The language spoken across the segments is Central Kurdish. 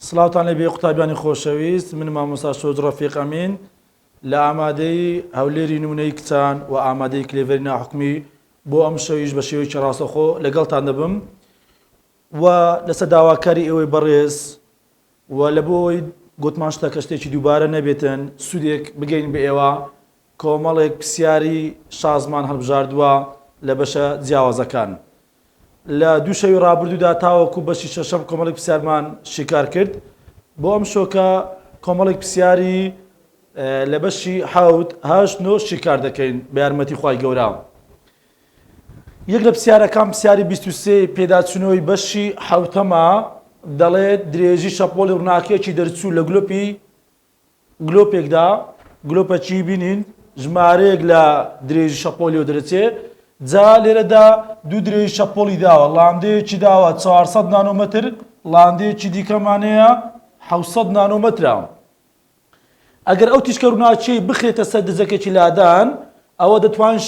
سڵاوتان لێبێ قوتابیانی خۆشەویست من مامۆستا سۆز ڕەفیق ئەمین لە ئامادەی هەولێری نمونەی کچان و ئامادەی کلێڤەری ناحکومی بۆ ئەم شەویش بە شێوەیەکی ڕاستەخۆ لەگەڵتان دەبم و لەسەر داواکاری ئێوەی بەڕێز و لە بۆ ئەوەی گوتمان شتەکە شتێکی دووبارە نەبێتن سوودێک بگەین بە ئێوە کۆمەڵێک پرسیاری شازمان هەڵبژاردووە لە بەشە جیاوازەکان. لە دوو شەوی ڕابردوودا تاوەکو بەشی شەشەم کۆمەڵێک پرسیارمان شیکار کرد. بۆ ئەم شۆکە کۆمەڵێک پرسیاری لە بەشی حەوت، هەشت، نۆ شیکار دەکەین بە یارمەتی خوای گەورە. یەک لە پرسیارەکان پرسیاری 23 پێداچوونەوەی بەشی حەوتەمە دەڵێت درێژی شەپۆڵی ڕووناکیەکی دەرچوو لە گلۆپی گلۆپێکدا گلۆپەکی بینین ژمارەیەک لە درێژی شەپۆلیەوە دەرەچێ جا لێرەدا دوو درێژی شەپۆلی داوە ڵاندەیەکی داوە 400 نانۆمەتر ڵاندەیەکی دیکەمان هەیە 700 نانۆمەترە ئەگەر ئەو تیشکە ڕووناکیەی بخرێتە سەر دزەکێکی لادان ئەوە دەتوانین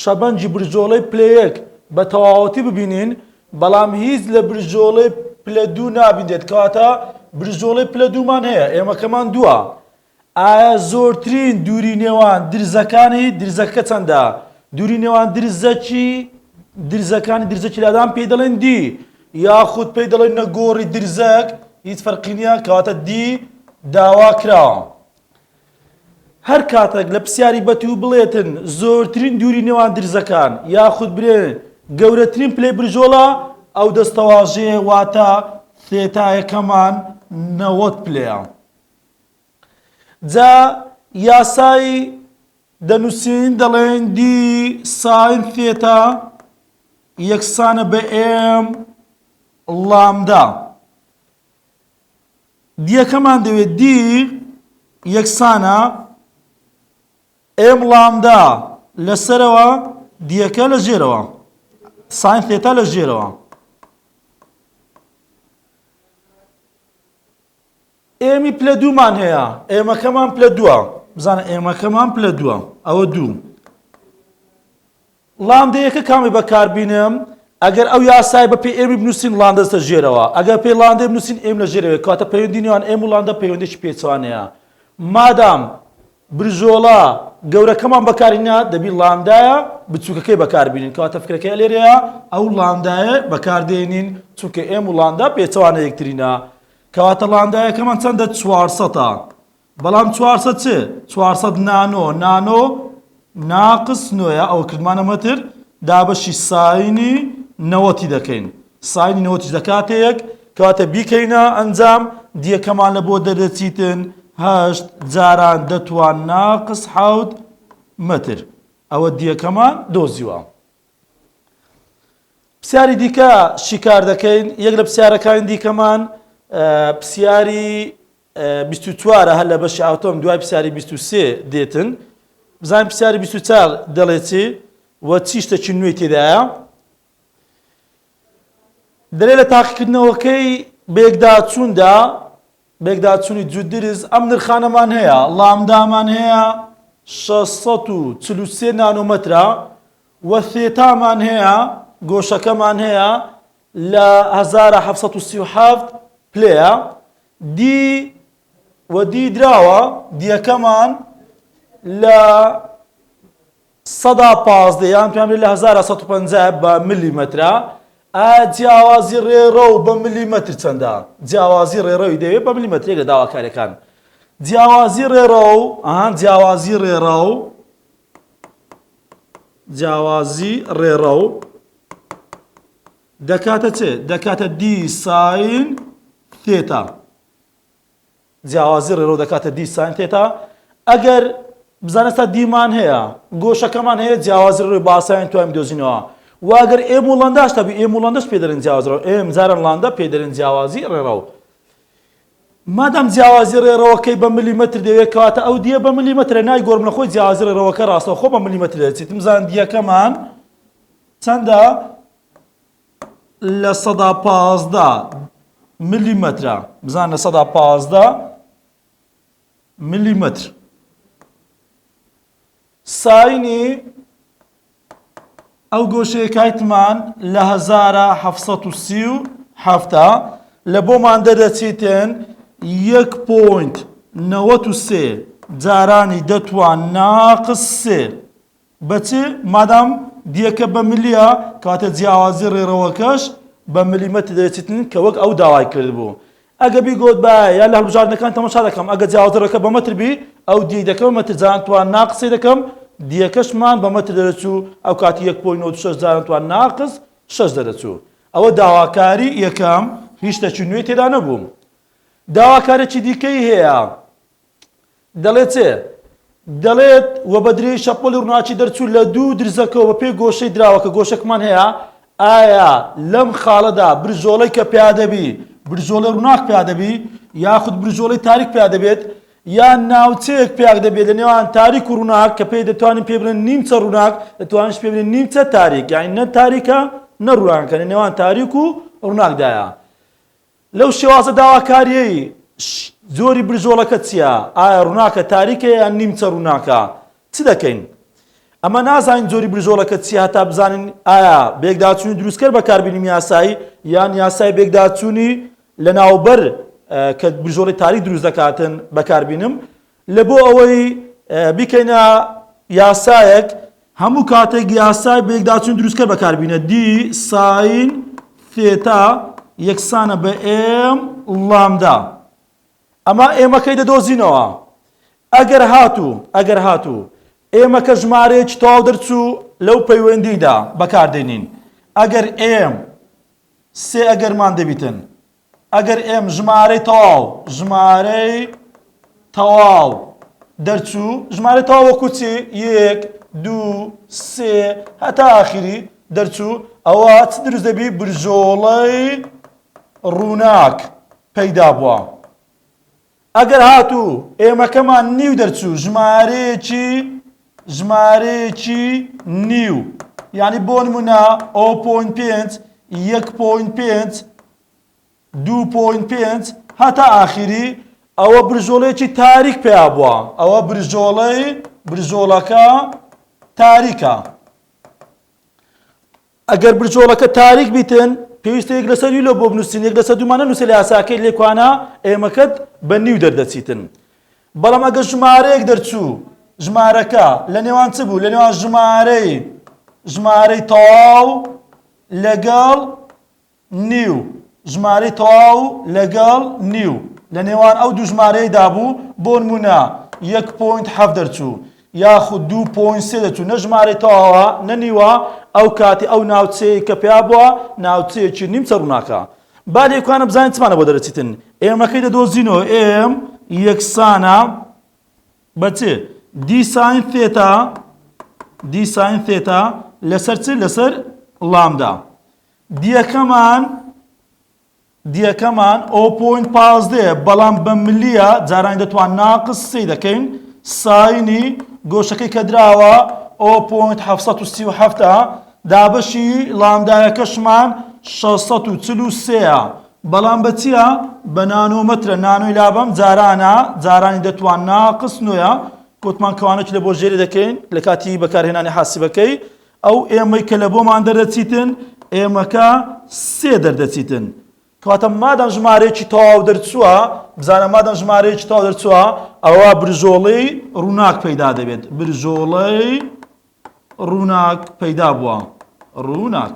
شەبەنگی برجۆڵەی پلەیەک بە تەواوەتی ببینین، بەڵام هیچ لە برجۆڵەی پلە دوو نابینرێت، کەواتە برجۆڵەی پلە دوومان هەیە، ئێمەکەمان دووە. ئایا زۆرترین دووری نێوان درزەکانی درزەکە چەندە؟ دووری نێوان درزەکی درزەکانی درزەکی لادان پێی دەڵێن D یاخود پێی دەڵێن نەگۆڕی درزەک، هیچ فەرقی نییە، کەواتە D داوا کراوە. هەر کاتێک لە پرسیاری بەتوو بڵێتن زۆرترین دووری نێوان درزەکان یاخود برێ گەورەترین پلەی برجۆڵە ئەو دەستەواژەیە واتە ثێتایەکەمان 90 پلەیە. جا یاسای دەنووسین دەڵێن D sine theta یەکسانە بە m lambda. D یەکەمان دەوێت D یەکسانە m lambda لە سەرەوە D یەکە لە ژێرەوە sine theta لە ژێرەوە m ی پلە دوومان هەیە m ەکەمان پلە دووە بزانە m ەکەمان پلە دووە ئەوە دوو ڵاندەیەکە کامی بەکار بینم ئەگەر ئەو یاسای بە پێی m ی بنووسین ڵاندە دەستە ژێرەوە ئەگەر پێی ڵاندەی بنووسین m لە ژێرەوەی کەواتە پەیوەندی نێوان m و ڵاندە پەیوەندێکی پێچەوانەیە مادام برژۆڵە گەورەکەمان بەکارهینا دەبی ڵاندایە بچووکەکەی بەکاربینین کەواتە فکرەکەی لێرەیە ئەو ڵاندایە بەکاردێنین چونکە m و ڵاندا پێچەوانە یەکترینە کەواتە ڵاندایەکەمان چەندە چوارسەتە بەڵام 400 چ؟ 400 نانۆ، نانۆ ناقس نۆیە، ئەوە کردمانە مەتر، دابەشی sine ی نەوەتی دەکەین، sine ی نەوەتیش دەکاتە یەک، کەواتە بیکەینە ئەنجام، D یەکەمان لە بۆ دەردەچیتن هەشت جاران دەتوان ناقس حەوت مەتر، ئەوە D یەکەمان دۆزیوە. پرسیاری دیکە شیکار دەکەین، یەک لە پرسیارەکانی دیکەمان پرسیاری 24 هەر لە بەشی ئاتۆم دوای پرسیاری 23 دێتن بزانین پرسیاری 24 دەڵێ چی و چی شتێکی نوێی تێدایە دەلێ لە تاقیکردنەوەکەی بەیەکداچووندا بەیەکداچوونی جووت درز ئەم نرخانەمان هەیە ڵامدامان هەیە 643 نانۆمەترە و ثێتامان هەیە گۆشەکەمان هەیە لە 1737 پلەیە D و D دراوە D یەکەمان لە 15% یان توان لە 1150 بە ملیمەترە ئایا جیاوازی ڕێڕەو بە ملیمەتر چەندە؟ جیاوازی ڕێڕەوی دەوێت بە ملیمەترێک لە داواکاریەکان. جیاوازی ڕێڕەو، ئەها جیاوازی ڕێڕەو، جیاوازی ڕێڕەو دەکاتە چ؟ دەکاتە D sine theta. جیاوازی ڕێڕەو دەکاتە D sine theta ئەگەر بزانە ئێستا D مان هەیە گۆشەکەمان هەیە جیاوازی ڕێڕەوی باساین توانین بدۆزینەوە و ئەگەر m و ڵەنداش هەبی m و ڵەندەش پێ دەرێن جیاواز ڕێڕەو m جاران ڵاندە پێ دەرێن جیاوازی ڕێڕەو مادام جیاوازی ڕێڕەوەکەی بە ملیمەتر دەوێت کەواتە ئەو D یە بە ملیمەترە نایگۆڕم لە خۆی جیاوازی ڕێڕەوەکە ڕاستەوخۆ بە ملیمەتر دەچێت بزان D یەکەمان چەندە 15% ملیمەترە بزان 15% ملیمەتر sine ی ئەو گۆشەیە کایتمان لە 1737 لە بۆمان دەردەچیتن یەک point 93 جارانی دە توان ناقس سێ. بە چ؟ مادام D یەکە بە ملیە کەواتە جیاوازی ڕێڕەوەکەش بە ملیمەتر دەرەچیتن کە وەک ئەو داوای کردبوو. ئەگە بیگۆتبایە یا لە هەڵبژاردنەکان تەماشا دەکەم ئەگە جیاوازی ڕێکە بە مەتر بی ئەو D دەکەم مەتر جاران توان ناقسی دەکەم D یەکەشمان بە مەتر دەرەچوو ئەو کاتی 1.96 جاران توان ناقس 6 دەرەچوو. ئەوە داواکاری یەکەم هیچ شتێکی نوێی تێدا نەبوو. داواکارێکی دیکەی هەیە دەڵێت چێ؟ دەڵێت وە بە درێژی شەپۆلی ڕووناکی دەرچوو لە دوو درزەکەوە بە پێی گۆشەی دراوە کە گۆشەکمان هەیە ئایا لەم خاڵەدا برژۆڵەی کە پیادەبی برژۆڵەی ڕووناک پیادەبی یاخود برژۆڵەی تاریک پیادەبێت یان ناوچەیەک پیاک دەبێت لە نێوان تاریک و ڕووناک کە پێی دەتوانین پێ بڵێن نیمچە ڕووناک دەتوانیش پێ بڵێن نیمچە تاریک یعنی نە تاریکە نە ڕووناکە لە نێوان تاریک و ڕووناکدایە. لەو شێوازە داواکارییەی جۆری برژۆڵەکە چییە؟ ئایا ڕووناکە تاریکە یان نیمچە ڕووناکە؟ چ دەکەین؟ ئەمە نازانین جۆری برژۆڵەکە چییە هەتا بزانین ئایا بێکداچوونی دروستکەر بەکاربینیم یاسایی یان یاسای بێکداچوونی لەناوبەر کە برژۆڵی تاریک دروست دەکاتن بەکاربینم لە بۆ ئەوەی بیکەینە یاسایەک هەموو کاتێک یاسای بەیەکداچوون دروستکەر بەکاربینە D sine theta یەکسانە بە m lambda. ئەمە m ەکەی دەدۆزینەوە ئەگەر هاتوو ئەگەر هاتوو m ەکە ژمارەیەکی تەواو دەرچوو لەو پەیوەندیدا بەکاردێنین ئەگەر m سێ ئەگەرمان دەبیتن ئەگەر m ژمارەی تەواو ژمارەی تەواو دەرچوو ژمارەی تەواو وەکو چی یەک دوو سێ هەتا ئاخیری دەرچوو ئەوە چ دروست دەبی برژۆڵەی ڕووناک پەیدا بووە ئەگەر هاتوو m ەکەمان نیو دەرچوو ژمارەیەکی ژمارەیەکی نیو یعنی بۆ نمونە 0.5 1.5 2.5 هەتا ئاخیری ئەوە برژۆڵەیەکی تاریک پیا بووە ئەوە برژۆڵەی برژۆڵەکە تاریکە ئەگەر برجۆڵەکە تاریک بیتن پێویستە یەک لەسەر دووی لۆ بۆ بنووسین یەک لەسەر دوومان نەنووسێ لە یاساکەی لێکوانە m ەکەت بە نیو دەردەچیتن بەڵام ئەگەر ژمارەیەک دەرچوو ژمارەکە لە نێوان چ بوو لە نێوان ژمارەی ژمارەی تەواو لەگەڵ نیو، ژمارەی تەواو لەگەڵ نیو، لە نێوان ئەو دوو ژمارەیەدا بوو، بۆ نموونە یەک point حەفت دەرچوو یاخود دوو point سێ دەرچوو، نە ژمارەی تەواوە نە نیوە، ئەو کاتی ئەو ناوچەیەی کە پیا بووە ناوچەیەکی نیمچە ڕووناکە. با لێکوانە بزانین چمانە بۆ دەرەچیتن. m ەکەی دەدۆزینەوە، m یەکسانە بە چ؟ D sine theta، D sine theta لەسەر چ؟ لەسەر lambda. D یەکەمان D یەکەمان o point پازدەیە بەڵام بە ملیە جارانی دەتوان ناقس سێی دەکەین sine ی گۆشەکەی کە دراوە o point 737 دابەشی lambda یەکەشمان 643 بەڵام بە چییە بە نانۆمەترە نانۆی لابەم جارانە جارانی دەتوان ناقس نۆیە گوتمان کەوانێکی لە بۆ ژێری دەکەین لە کاتی بەکارهێنانی حاسبەکەی ئەو m ەی کە لە بۆمان دەردەچیتن m ەکە سێ دەردەچیتن. کەواتە مادام ژمارەیەکی تەواو دەرچووە، بزانە مادام ژمارەیەکی تەواو دەرچووە ئەوە برژۆڵەی ڕووناک پەیدا دەبێت. برژۆڵەی ڕووناک پەیدا بووە. ڕووناک.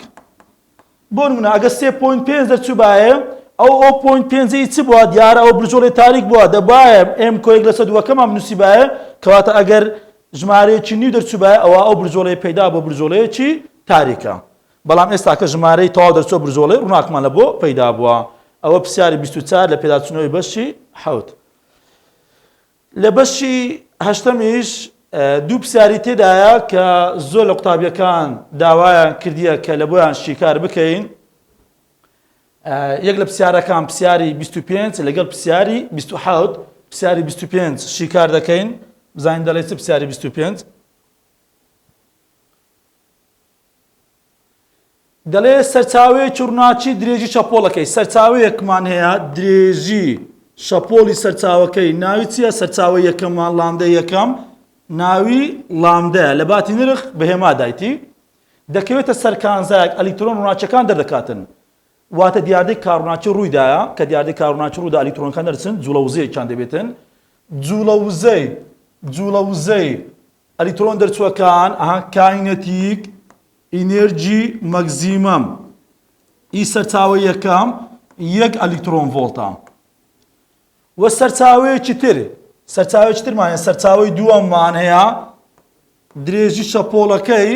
بۆ نمونە ئەگەر سێ point پێنج دەرچووبایە ئەو o point پێنجەی چ بووە دیارە ئەو برژۆڵی تاریک بووە دەبایە m کۆیەک لەسەر دووەکەمان بنووسیبایە کەواتە ئەگەر ژمارەیەکی نیو دەرچووبایە ئەوە ئەو برژۆڵەی پەیدا بۆ برژۆڵەیەکی تاریکە بەڵام ئێستاکە ژمارەی تەواو دەرچووە برژۆڵەی ڕووناکمان لە بۆ پەیدا بووە ئەوە پرسیاری 24 لە پێداچوونەوەی بەشی حەوت. لە بەشی هەشتەمیش دوو پرسیاری تێدایە کە زۆر لە قوتابیەکان داوایان کردیە کە لە بۆیان شیکار بکەین یەک لە پرسیارەکان پرسیاری 25 لەگەڵ پرسیاری 27 پرسیاری 25 شیکار دەکەین بزانین دەڵێ چ پرسیاری 25 دەڵێ سەرچاوەیەکی ڕووناکی درێژی شەپۆڵەکەی سەرچاوەیەکمان هەیە درێژی شەپۆڵی سەرچاوەکەی ناوی چییە سەرچاوە یەکەممان lambda یەکەم ناوی lambda یە لە باتی نرخ بە هێما دایتی دەکەوێتە سەر کانزایەک ئەلیکترۆن ڕووناکیەکان دەردەکاتن. واتە دیاردەی کاڕوناکی ڕوویدایە، کە دیاردەی کاڕوناکی ڕوودا ئەلیکترۆنەکان دەرچن جوڵە وزەیەکیان دەبێتن، جوڵە وزەی جوڵە وزەی ئەلیکترۆن دەرچووەکان ئەها kinetic energy maximum ی سەرچاوەی یەکەم یەک ئەلیکترۆن ڤۆڵتە و سەرچاوەیەکی تر سەرچاوەیەکی ترمان هەیە سەرچاوەی دووەممان هەیە درێژی شەپۆڵەکەی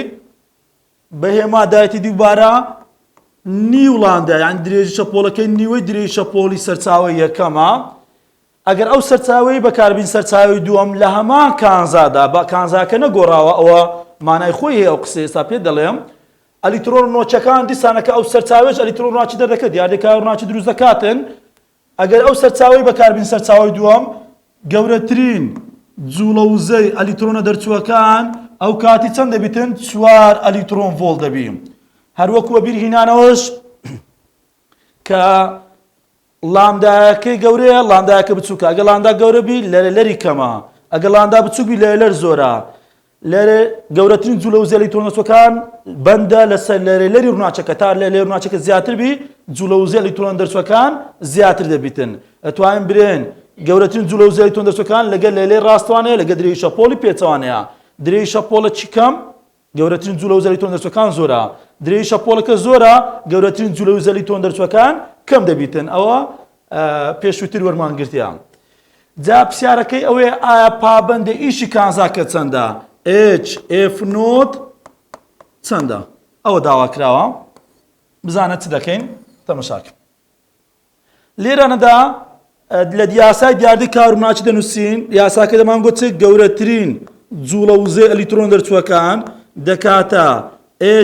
بە هێما دایەتی دووبارە نیو لاندا یان درێژی شەپۆڵەکەی نیوەی درێژی شەپۆڵی سەرچاوەی یەکەمە ئەگەر ئەو سەرچاوەی بەکاربین سەرچاوی دووەم لە هەمان کانزادا بە کانزاکە نەگۆڕاوە ئەوە مانای خۆی هەیە ئەو قسەی ئێستا پێت دەڵێم ئەلیکترۆن ڕووناکیەکان دیسانەکە ئەو سەرچاوەیش ئەلیکترۆن ڕووناکی دەردەکە دیاردەی کارڕووناکی دروست دەکاتن ئەگەر ئەو سەرچاوەی بەکاربین سەرچاوەی دووەم گەورەترین جوڵە وزەی ئەلیکترۆنە دەرچووەکان ئەو کاتی چەند دەبیتن چوار ئەلیکترۆن ڤۆڵت دەبی هەروەکو وەبیر هینانەوەش کە لامدایەکەی گەورەیە لامدایەکە بچووکە ئەگەر لامدا گەورە بی لەرەلەری کەمە ئەگەر لامدا بچووک بی لەرەلەر زۆرە لەرە گەورەترین جوولە وزە ئەلیکترۆنەچوەکان بەندە لەسەر لەرەلەری ڕووناچەکە تا لە لەرەی ڕووناچەکە زیاتر بی جوولە وزە ئەلیکترۆن دەرچوەکان زیاتر دەبیتن ئەتوانین برێن گەورەترین جوولە وزە ئەلیکترۆن دەرچوەکان لەگەل لەلەی ڕاستوانەیە لەگە درێژی شەپۆڵی پێچەوانەیە درێژی شەپۆڵە چی کەم گەورەترین جوولە وزەی تۆن دەرچوەکان زۆرە درێژی شەپۆڵەکە زۆرە گەورەترین جوولە وزەی تۆن دەرچوەکان کەم دەبیتن ئەوە پێشووتر وەرمان گرتیان جا پرسیارەکەی ئەوەیە ئایا پابەندە ئیشی کانزاکە چەندە H F naught چەندە ئەوە داوا کراوە بزانە چ دەکەین تەمەشاکە لێرانەدا لە یاسای دیاردەی کاروماچی دەنووسین، یاساکە دەمانگوت چ گەورەترین جوڵە وزەی ئەلیکترۆن دەرچووەکان دەکاتە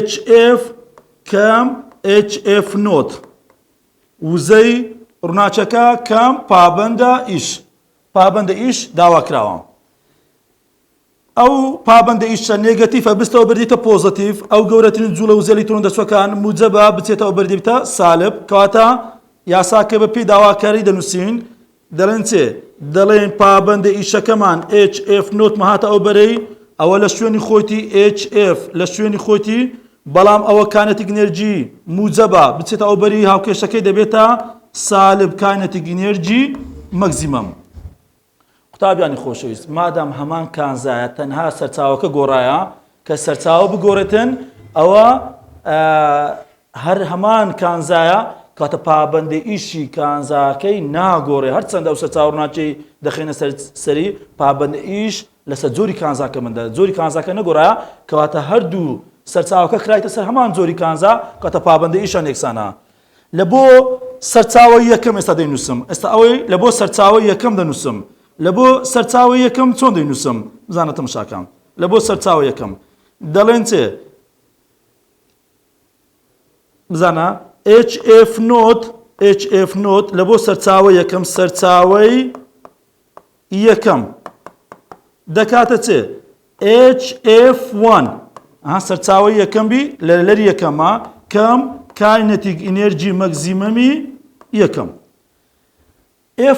HF کەم HF naught وزەی ڕووناچەکە کەم پابەندە ئیش پابەندە ئیش داواکراوە. ئەو پابەندە ئیشە negative ە بستەوە بردیتە positive ئەو گەورەترین جوڵە وزە ئەلیکترۆن دەرچوەکان موجەبە بچێتەوە بردیتە سالب کەواتە یاساکە بە پێی داواکاری دەنووسین دەڵێن چێ دەڵێن پابەندە ئیشەکەمان HF naught هاتە ئەو بەرەی ئەوە لە شوێنی خۆیتی HF لە شوێنی خۆیتی بەڵام ئەوە kinetic energy موجەبە بچێتە ئەو بەری هاوکێشەکەی دەبێتە سالب kinetic energy maximum قوتابیانی خۆشەویست مادام هەمان کانزایە تەنها سەرچاوەکە گۆڕایە کە سەرچاوە بگۆڕێتن ئەوە هەر هەمان کانزایە کاتە پابەندە ئیشی کانزاکەی ناگۆڕێ هەرچەندە ئەو سەرچاوە ڕووناکی دەخێنە سەر سەری پابەندە ئیش لەسەر جۆری کانزاکە مندە جۆری کانزاکە نەگۆڕایە کەواتە هەردوو سەرچاوەکە خرایتە سەر هەمان جۆری کانزا کاتە پابەندە ئیشان یەکسانە لە بۆ سەرچاوەی یەکەم ئێستا دەینووسم ئێستا ئەوەی لە بۆ سەرچاوەی یەکەم دەنووسم لە بۆ سەرچاوەی یەکەم چۆن دەینووسم بزانە تەمشاکەم لە بۆ سەرچاوە یەکەم دەڵێن چێ بزانە HF naught HF naught لە بۆ سەرچاوە یەکەم سەرچاوەی یەکەم دەکاتە چێ HF1 ئەها سەرچاوەی یەکەم بی لە لەری یەکەمە کەم kinetic energy maximum ی یەکەم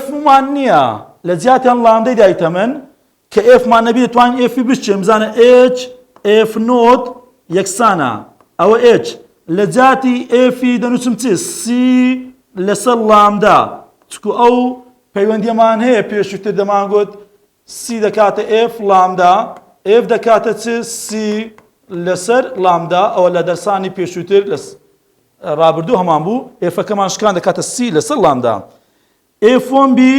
F مان نییە لە جیاتیان لاندەی دایتە من کە F مان نەبی دەتوانین F ی بشچێن بزانە H F naught یەکسانە ئەوە H لە جیاتی F ی دەنووسم چ C لەسەر لامدا چکو ئەو پەیوەندیەمان هەیە پێشووتر دەمانگوت C دەکاتە F لامدا، F دەکاتە چ؟ C لەسەر لامدا، ئەوە لە دەرسانی پێشووتر لە ڕابردوو هەمان بوو، F ەکەمان شکان دەکاتە C لەسەر لامدا. F one بی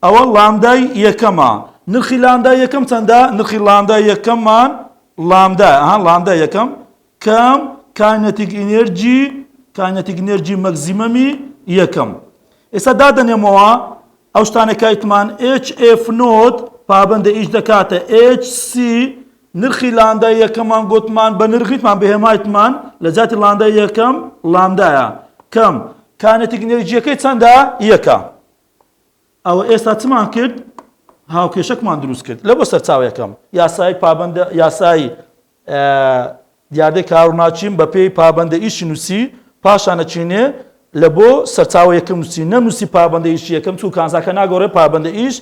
ئەوە لامدای یەکەمە، نرخی لامدای یەکەم چەندە؟ نرخی لامدای یەکەممان لامدا، ئەها لامدای یەکەم کەم kinetic energy kinetic energy maximum ی یەکەم. ئێستا دادەنێمەوە ئەو شتانە کایتمان HF naught پابەندە ئیش دەکاتە HC نرخی لاندای یەکەمان گوتمان بە نرخیتمان بە هێمایتمان لە جاتی لاندای یەکەم لاندایە کەم kinetic energy یەکەی چەندە یەکە ئەوە ئێستا چمان کرد هاوکێشەکمان دروست کرد لە بۆ سەرچاوە یەکەم یاسایی پابەندە یاسایی دیاردەی کاروناچیم بە پێی پابەندە ئیشی نووسی پاشان ئەچینێ لە بۆ سەرچاوە یەکەم نووسی نەمنووسی پابەندە ئیشی یەکەم چوو کانزاکە ناگۆڕێ پابەندە ئیش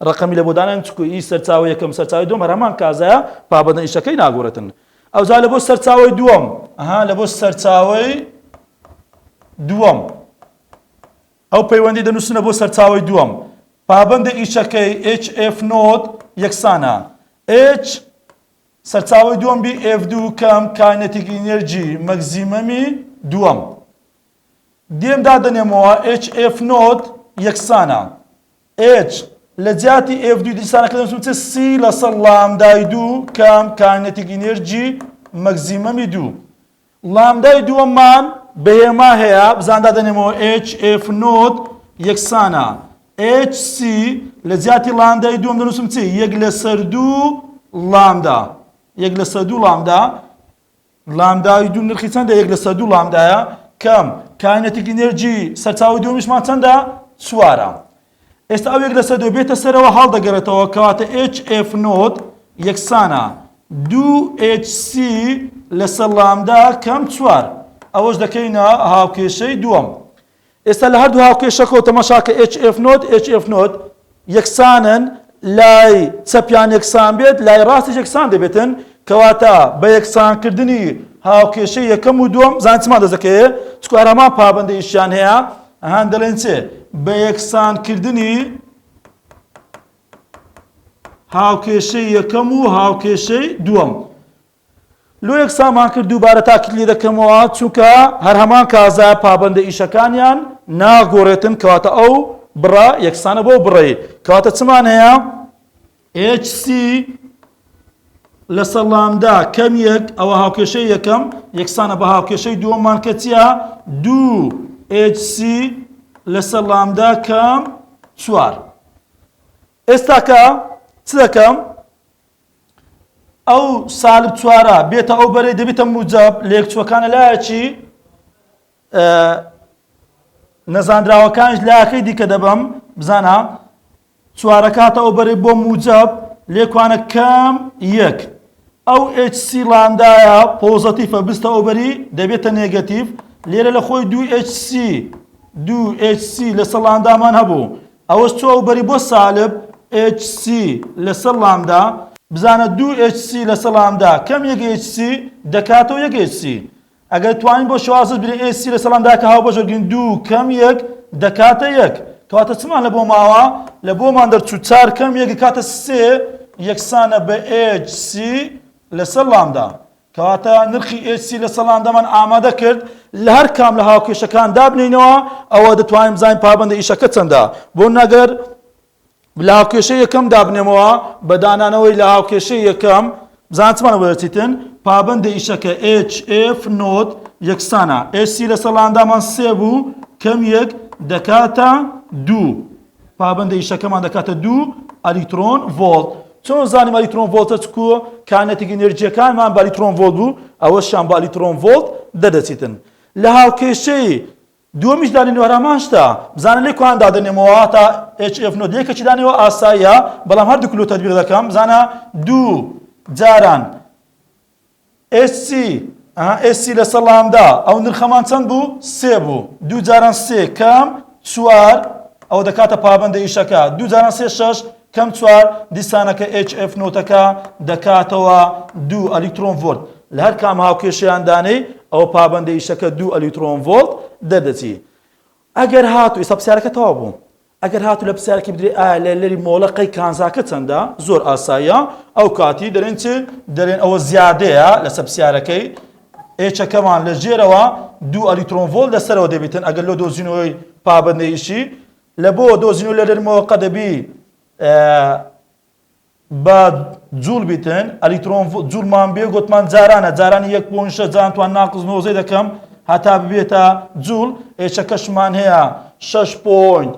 ڕقەمی لە بۆ دانان چکو ئی سەرچاوە یەکەم سەرچاوی دوم هەر هەمان کازایە پابەندە ئیشەکەی ناگۆڕێتن ئەوجا لە بۆ سەرچاوەی دووەم ئەها لە بۆ سەرچاوەی دووەم. ئەو پەیوەندی دەنووسنە بۆ سەرچاوەی دووەم. پابەندە ئیشەکەی ئێچ ئێف نۆت یەکسانە ئێچ سەرچاوەی دووەم بی ئێف دوو کەم kinetic energy maximum ی دووەم. دێم دادەنێمەوە ئێچ ئێف نۆت یەکسانە ئێچ لە جیاتی ئێف دووی دیسانەکە دەنووسم چ سی لەسەر لامدای دوو کەم kinetic energy maximum ی دوو. لامدای دووەممان بە هێما هەیە بزان دادەنێمەوە ئێچ ئێف نۆت یەکسانە ئێچ سی لە جیاتی لاندای دووەم دەنووسم چی یەک لەسەر دوو لامدا یەک لەسەر دوو لامدا لامدای دوو نرخی چەندە یەک لەسەر دوو لامدایە کەم kinetic energy سەرچاوی دووەمیشمان چەندە چوارە ئێستا ئەو یەک لەسەر دوو بێتە سەرەوە هەڵدەگەڕێتەوە کەواتە ئێچ ئێف نۆت یەکسانە دوو ئێچ سی لەسەر لامدا کەم چوار ئەوەش دەکەینە هاوکێشەی دووەم ئێستا لە هەردوو هاوکێشەکەەوە تەماشاکە ئێچ ئێف نۆت ئێچ ئێف نۆت یەکسانن لای چەپیان یەکسان بێت لای ڕاستیش یەکسان دەبێتن کەواتە بە یەکسانکردنی هاوکێشەی یەکەم و دووەم زان چمان دەست دەکەوێت چکو هەر هەمان پابەندە ئیشیان هەیە ئەهان دەڵێن چێ بە یەکسانکردنی هاوکێشەی یەکەم و هاوکێشەی دووەم لۆ یەکسانمان کرد دووبارە تاکید لێ دەکەمەوە چونکە هەر هەمان کازا پابەندە ئیشەکانیان ناگۆڕێتن کەواتە ئەو بڕە یەکسانە بۆ بڕەی کەواتە چمان هەیە HC لەسەر لامدا کەم یەک ئەوە هاوکێشەی یەکەم یەکسانە بە هاوکێشەی دووەممان کە چییە دوو HC لەسەر لامدا کەم چوار ئێستاکە چ دەکەم ئەو سالب چوارە بێتە ئەو بەرەی دەبێتە موجب لێکچوەکانە لایەکی نەزانراوەکانیش لاکەی دیکە دەبم بزانە چوارەکاتە ئەو بەرەی بۆ موجب لێکوانە کەم یەک ئەو HC لاندایە پۆزەتیفە بستە ئەو بەری دەبێتە negative لێرە لە خۆی دوو HC دوو HC لەسەر لاندامان هەبوو ئەوەش چوە ئەو بەری بۆ سالب HC لەسەر لامدا بزانە دوو HC لەسەر لامدا کەم یەک HC دەکاتەوە یەک HC ئەگەر توانین بۆ شێوازت برێ HC لەسەر لامدا کە هاوبەش وەرگرین دوو کەم یەک دەکاتە یەک کەواتە چمان لە بۆ ماوە لە بۆمان دەرچوو چار کەم یەک کاتە سێ یەکسانە بە HC لەسەر لامدا کەواتە نرخی HC لە سەڵاندەمان ئامادە کرد لە هەر کام لە هاوکێشەکان دابنێینەوە ئەوە دەتوانین بزانین پابەندە ئیشەکە چەندە بۆ نەگەر لە هاوکێشەی یەکەم دابنێمەوە بە دانانەوەی لە هاوکێشەی یەکەم بزان چمان بۆ دەچیتن پابەندە ئیشەکە HF نۆت یەکسانە HC لەسەر لاندامان سێ بوو کەم یەک دەکاتە دوو پابەندە ئیشەکەمان دەکاتە دوو ئەلیکترۆن ڤۆڵت. چۆن زانیم ئەلیکترۆن ڤۆڵتە چکو kinetic energy یەکانمان بە ئەلیکترۆن ڤۆڵت بوو ئەوەشیان بە ئەلیکترۆن ڤۆڵت دەردەچیتن. لە هاوکێشەی دووەمیش دانێنەوە هەر هەمان شتە بزانە لێ کوان دادەنێمەوە تا HF نۆت یەکێکی دانێەوە ئاساییە بەڵام هەردوو کلۆ تەتبیق دەکەم بزانە دوو جاران HC ئەها HC لەسەر لامدا ئەو نرخەمان چەند بوو سێ بوو دوو جاران سێ کەم چوار ئەوە دەکاتە پابەندە ئیشەکە دوو جاران سێ شەش کەم چوار دیسانەکە HF نۆتەکە دەکاتەوە دوو ئەلیکترۆن ڤۆلت لە هەر کام هاوکێشەیان دانەی ئەوە پابەندە ئیشەکە دوو ئەلیکترۆن ڤۆلت دەردەچی ئەگەر هاتوو ئێستا پرسیارەکە تەواو بوو ئەگەر هاتوو لە پرسیارێکی بدرێ ئایا لە لەری مۆڵەقەی کانزاکە چەندە زۆر ئاساییە ئەو کاتی دەرێن چ دەرێن ئەوە زیادەیە لەسەر پرسیارەکەی ئێچەکەمان لە ژێرەوە دوو ئەلیکترۆن ڤۆڵت لەسەرەوە دەبیتن ئەگەر لۆ دۆزینەوەی پابەندەیشی لە بۆ دۆزینەوە لە لەری مۆڵەقە دەبی بە جوول بیتن ئەلیکترۆن جوولمان بێ گوتمان جارانە جارانی یەک point شەش جاران توان ناقس نۆزەی دەکەم هەتا ببێتە جوول ئێچەکەشمان هەیە شەش point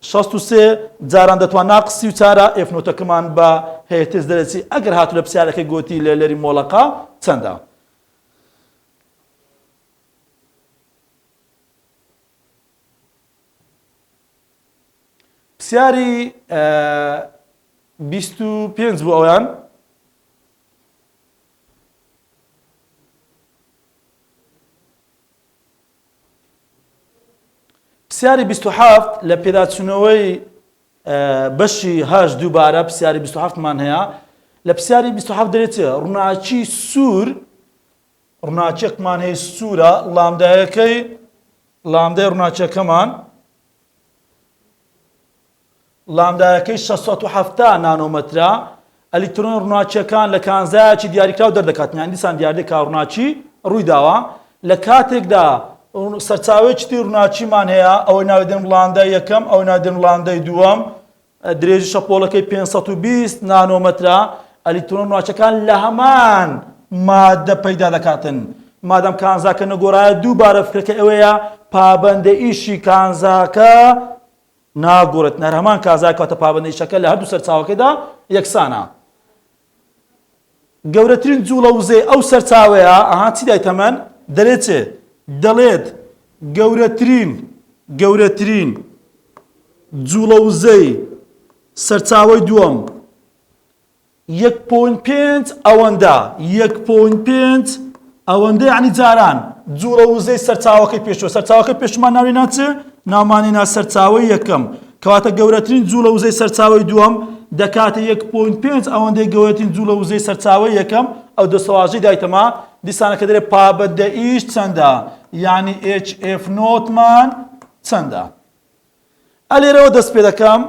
63 جاران دەتوان ناقس سی و چارە F نۆتەکەمان بە هێرتز دەرەچی ئەگەر هاتو لە پرسیارەکەی گۆتی لە لەری مۆڵەقا چەندە؟ پرسیاری 25 بوو ئەویان پرسیاری 27 لە پێداچوونەوەی بەشی هەش دووبارە پرسیاری 27 مان هەیە لە پرسیاری 27 دەرێت ڕووناکی سوور ڕووناکیەکمان هەیە سوورە ڵامدایەکەی ڵامدای ڕووناکیەکەمان. ڵامدایەکەی 670 نانۆمەترە، ئەلیکترۆنە ڕووناکییەکان لە کانزایەکی دیاریکراو دەردەکات، یان دیسان دیاردەی کاڕووناکی ڕوویداوە، لە کاتێکدا سەرچاوەیەکی تری ڕووناکیمان هەیە، ئەوەی ناوی دێن ڵاندای یەکەم، ئەوەی ناوی دێن ڵاندای دووەم، درێژی شەپۆڵەکەی 520 نانۆمەترە، ئەلیکترۆنە ڕووناکییەکان لە هەمان ماددە پەیدا دەکاتن. مادام کانزاکە نەگۆڕایە، دووبارە فکرەکە ئەوەیە پابەندە ئیشی کانزاکە ناگۆڕێت، هەر هەمان کانزا کەواتە پابەندە ئیشەکە لە هەردوو سەرچاوەکەیدا یەکسانە. گەورەترین جوڵە وزەی ئەو سەرچاوەیە، ئەها چی دایتە من؟ دەلێت چ؟ دەڵێت گەورەترین گەورەترین جوڵە وزەی سەرچاوەی دووەم یەک point پێنج ئەوەندە، یەک point پێنج ئەوەندە یەعنی جاران جوڵە وزەی سەرچاوەکەی پێشووە، سەرچاوەکەی پێشوومان ناوی نا چ؟ ناومانی نا سەرچاوەی یەکەم، کەواتە گەورەترین جوڵە وزەی سەرچاوەی دووەم دەکاتە یەک point پێنج ئەوەندەی گەورەترین جوڵە وزەی سەرچاوەی یەکەم، ئەو دەستەواژەی دایتەما دیسانەکە دەرێ پابەندە ئیش چەندە؟ یەعنی HF naught مان چەندە؟ ئەلێرەوە دەست پێ دەکەم.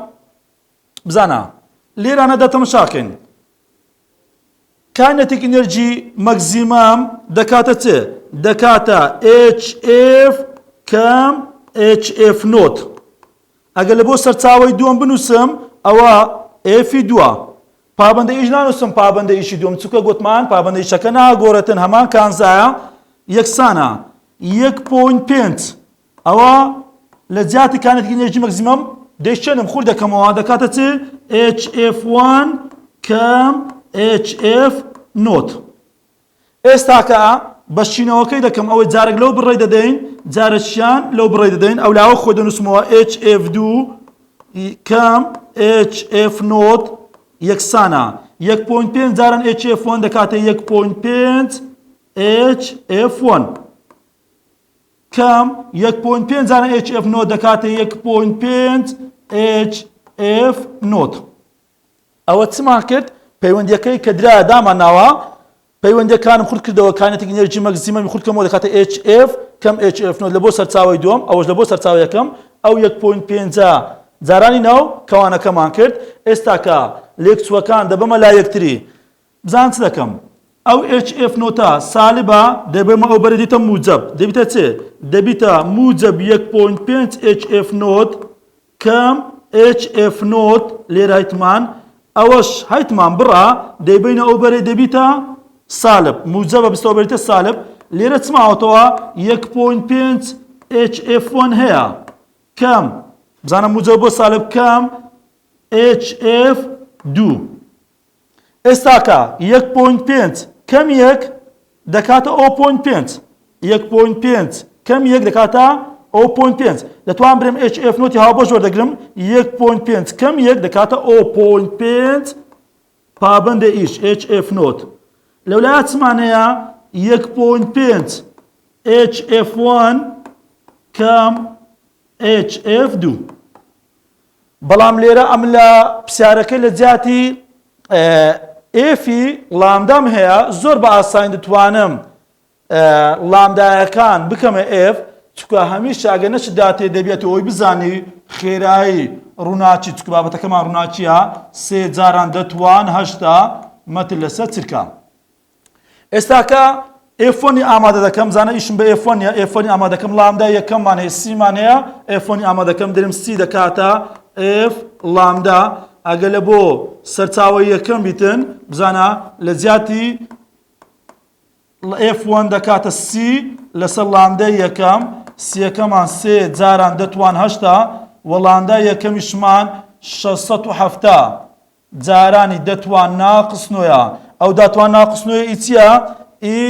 بزانە لێرانە دا تەمەشاکەین kinetic energy maximum دەکاتە چ؟ دەکاتە HF کەم HF naught ئەگەر لە بۆ سەرچاوەی دووەم بنووسم ئەوە F ی دووە پابەندە ئیش نانووسم پابەندە ئیشی دووەم چونکە گوتمان پابەندە ئیشەکە ناگۆڕێتن هەمان کانزایە یەکسانە 1.5 ئەوە لە جیاتی kinetic energy maximum دەیشێنم خور دەکەمەوە دەکاتە چ HF1 کەم HF naught ئێستاکە بەشینەوەکەی دەکەم ئەوەی جارێک لەو بڕی دەدەین جارێکیان لەو بڕی دەدەین ئەو لاوە خۆی دەنووسمەوە HF2 کەم HF naught یەکسانە 1.5 جاران HF1 دەکاتە 1.5 HF1 کەم یەک point پێنج جاران HF naught دەکاتە یەک point پێنج HF naught. ئەوە چمان کرد؟ پەیوەندیەکەی کە درایە دامان ناوە پەیوەندیەکانم خورد کردەوە kinetic energy maximum ی خورد کەمەوە دەکاتە HF کەم HF naught لە بۆ سەرچاوەی دووەم ئەوەش لە بۆ سەرچاوە یەکەم ئەو یەک point پێنجە جارانی ناو کەوانەکەمان کرد ئێستاکە لێکچووەکان دەبەمە لا یەکتری بزانە چ دەکەم ئەو HF naught ە سالبە دەبەمە ئەو بەرە دیتە موجەب دەبیتە چ دەبیتە موجەب 1.5 HF naught کەم HF naught لێرە هەیتمان ئەوەش هەیتمان بڕا دەیبینە ئەو بەرەی دەبیتە سالب موجەبە بستەوە بەریتە سالب لێرە چ ماوەتەوە 1.5 HF1 هەیە کەم بزانە موجەب بۆ سالب کەم HF دوو ئێستاکە یەک point پێنج کەم یەک دەکاتە o point پێنج یەک point پێنج کەم یەک دەکاتە o point پێنج دەتوان برێم HF naught ی هاوبەش وەردەگرم یەک point پێنج کەم یەک دەکاتە o point پێنج پابەندە ئیش HF naught لەولایە چمان هەیە یەک point پێنج HF one کەم HF دوو بەڵام لێرە ئەم لە پرسیارەکەی لە جیاتی F ی lambda م هەیە زۆر بە ئاسانی دەتوانم لامدایەکان بکەمە F چکە هەمیشە ئەگەر نەچ داتێ دەبێت ئەوی بزانی خێرایی ڕووناکی چکە بابەتەکەمان ڕووناکیە سێ جاران دەتوان هەشتا مەتر لەسەر چرکە. ئێستاکە F one ی ئامادە دەکەم زانە ئیشم بە F one ە F one ی ئامادەکەم lambda یەکەممان هەیە C مان هەیە F one ی ئامادەکەم درم C دەکاتە F lambda ئەگە لە بۆ سەرچاوە یەکەم بیتن بزانە لە جیاتی F one دەکاتە C لەسەر lambda یەکەم سیەکەمان سێ جاران دەتوان هەشتا و lambda یەکەمیشمان 670 جارانی دە توان ناقس نۆیە. ئەو دە توان ناقس نۆیە ئی چییە؟ ئی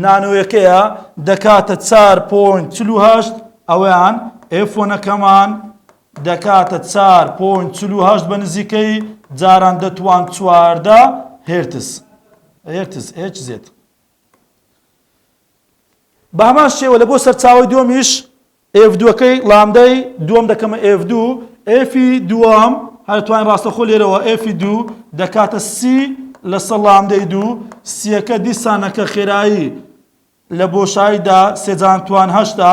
نانۆیەکەیە دەکاتە چار point 48 ئەویان F one ەکەمان دەکاتە چار point 48 بە نزیکەی جاران دەتوان 14 هێرتز هێرتز Hz. بە هەمان شێوە لە بۆ سەرچاوەی دووەمیش F دووەکەی lambda ی دووەم دەکەمە F دوو F ی دووەم هەر توانین ڕاستەخۆ لێرەوە F ی دوو دەکاتە C لەسەر lambda ی دوو سیەکە دیسانەکە خێرایی لە بۆشاییدا سێجان توان هەشتا